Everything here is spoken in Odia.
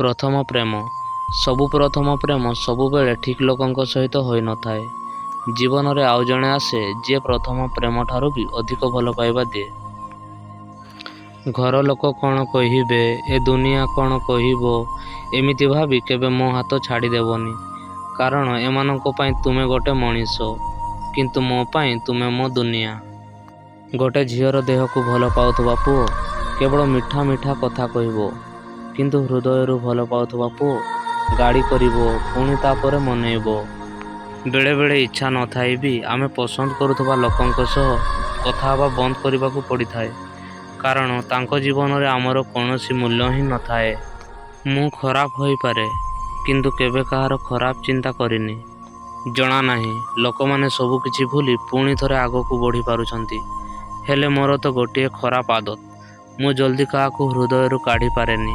ପ୍ରଥମ ପ୍ରେମ। ସବୁ ପ୍ରଥମ ପ୍ରେମ ସବୁବେଳେ ଠିକ୍ ଲୋକଙ୍କ ସହିତ ହୋଇନଥାଏ। ଜୀବନରେ ଆଉ ଜଣେ ଆସେ, ଯିଏ ପ୍ରଥମ ପ୍ରେମଠାରୁ ବି ଅଧିକ ଭଲ ପାଇବା ଦିଏ। ଘର ଲୋକ କ'ଣ କହିବେ, ଏ ଦୁନିଆ କ'ଣ କହିବ, ଏମିତି ଭାବି କେବେ ମୋ ହାତ ଛାଡ଼ିଦେବନି। କାରଣ ଏମାନଙ୍କ ପାଇଁ ତୁମେ ଗୋଟେ ମଣିଷ, କିନ୍ତୁ ମୋ ପାଇଁ ତୁମେ ମୋ ଦୁନିଆ। ଗୋଟେ ଝିଅର ଦେହକୁ ଭଲ ପାଉଥିବା ପୁଅ କେବଳ ମିଠା ମିଠା କଥା କହିବ, କିନ୍ତୁ ହୃଦୟରୁ ଭଲ ପାଉଥିବା ପୁଅ ଗାଳି କରିବ, ପୁଣି ତା'ପରେ ମନେଇବ। ବେଳେବେଳେ ଇଚ୍ଛା ନଥାଇ ବି ଆମେ ପସନ୍ଦ କରୁଥିବା ଲୋକଙ୍କ ସହ କଥା ହେବା ବନ୍ଦ କରିବାକୁ ପଡ଼ିଥାଏ, କାରଣ ତାଙ୍କ ଜୀବନରେ ଆମର କୌଣସି ମୂଲ୍ୟ ହିଁ ନଥାଏ। ମୁଁ ଖରାପ ହୋଇପାରେ, କିନ୍ତୁ କେବେ କାହାର ଖରାପ ଚିନ୍ତା କରିନି। ଜଣା ନାହିଁ, ଲୋକମାନେ ସବୁକିଛି ଭୁଲି ପୁଣି ଥରେ ଆଗକୁ ବଢ଼ିପାରୁଛନ୍ତି, ହେଲେ ମୋର ତ ଗୋଟିଏ ଖରାପ ଆଦତ, ମୁଁ ଜଲଦି କାହାକୁ ହୃଦୟରୁ କାଢ଼ିପାରେନି।